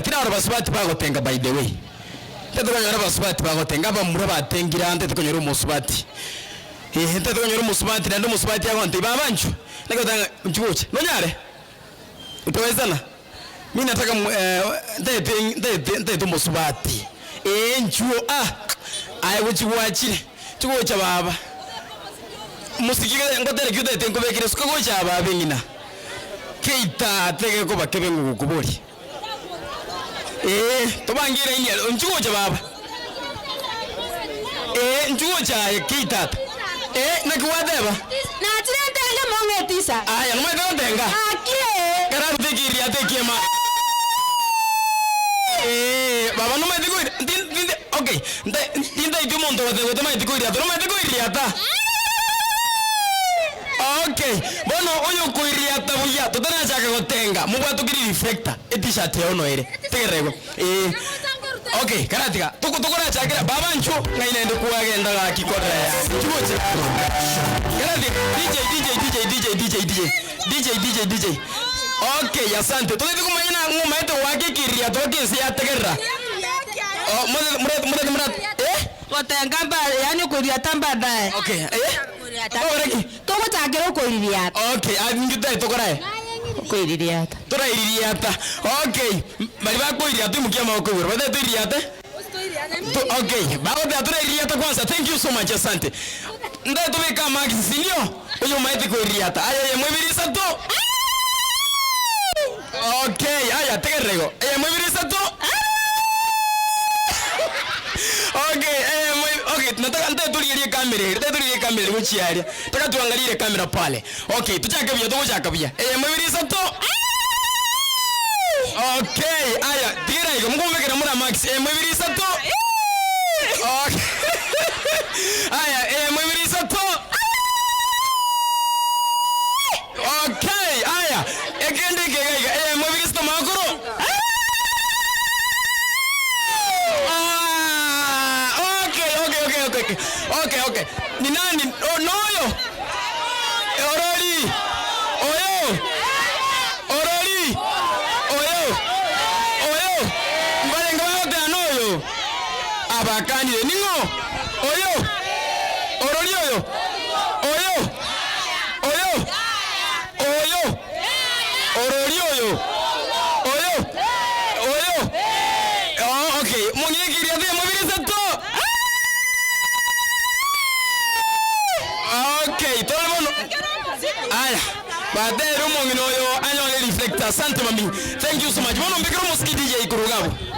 Tinarora basubati bagotenga by the way. Ntete konyora abasubati bagotenga, abamura batengire aa ntete konyora omosubati. Eeh ntete konyora omosubati naende omosubati agontebia baba inchuo, naki ogoteba ng'a inchuo gocha, nonyare? Ntawezana? Mi nataka ntagete ntagete ntagete omosubati, eeh inchuo ah, aye gochia gwachire, inchuo gocha baba, mosiki ngotere ki otagete nkobekere suka gocha aa baba eng'ina, keita tegekoba kebe ngogokoboria. Ee, tobange eraini aria, inchuo gocha baba. Ee, inchuo gocha aye kei tata. Ee, naki gwateba? Nachire ntenge mong'etisa. Aya, nomanyete gotenga? Gaki ee. Kararute ekiriato ekiema. Ee, baba nomanyete koira, nti- nti- okay, nta- tintaeti omonto ogoteba otamanyeti koiriata, nomanyete koiriata? Okay, bono oyokoiriata buya totarachaka gotenga mobwatoke rireflector e-t-shirt yao noere. Tegerera igo. Ee. Okay, karatiga. Toko tokorachakera baba nchuo ng'ai naende kwagenda gaki korera yaani. Nchuo gocha. Karatiga. DJ DJ DJ DJ DJ DJ DJ DJ DJ. Okay, asante. Totagete komanya na ng'o omaete goaka ekiririato mpaka ense yategerera. Oh, motete motete motete motete eh? Gotenga mba yaani okoiriata mbadaye. Okay, eh? Togokora ki? Togochakera okoiririata. Okay, ah, ninki totagete tokorae? Okoiririata. Toraiririata. Okay, baria bakoiririata imokia amaboko igoro. Batagete toiririate? To, okay, bagoteba toraiririata kwanza. Thank you so much, asante. Ntagete tobeke amarks, sindio? Oyo omaete koiririata. Aya, eyemo ibere isato. Okay, aya, tegerera igo. Eyemo ibere isato. Okay, eyemo okay, nataka ntagete torigerie ecamera ere, ntagete torigerie ecamera ere gochia aria. Taka tuangalie ile camera pale. Okay, tochake buya, togochaka buya. Eyemo ibere isato. Okay, aya, tigera igo, mokomobekera more amarks. Eyemo ibere isato. Okay. Aya, eyemo ibere isato. Okay, aya, ekende eke iga iga, eyemo ibere isato magokoro. Ah, okay, okay, okay, okay, okay, okay, okay. Ni nani? Oh, noyo? Orori? Oyo? Orori? Oyo? Oyo? Mbarenge bagoteba noyo? Abakanire. Ning'o? Oyo? Orori oyo? Oyo? Oyo? Oyo? Orori oyo? Oyo? Oyo? Oh, okay. Mong'ina ekiriato yamobere isato. Okay, tore bono. Aya, batere omong'ina oyo anyore reflector. Asante mami. Thank you so much. Bono mbekere omosiki DJ korwa iga abwo.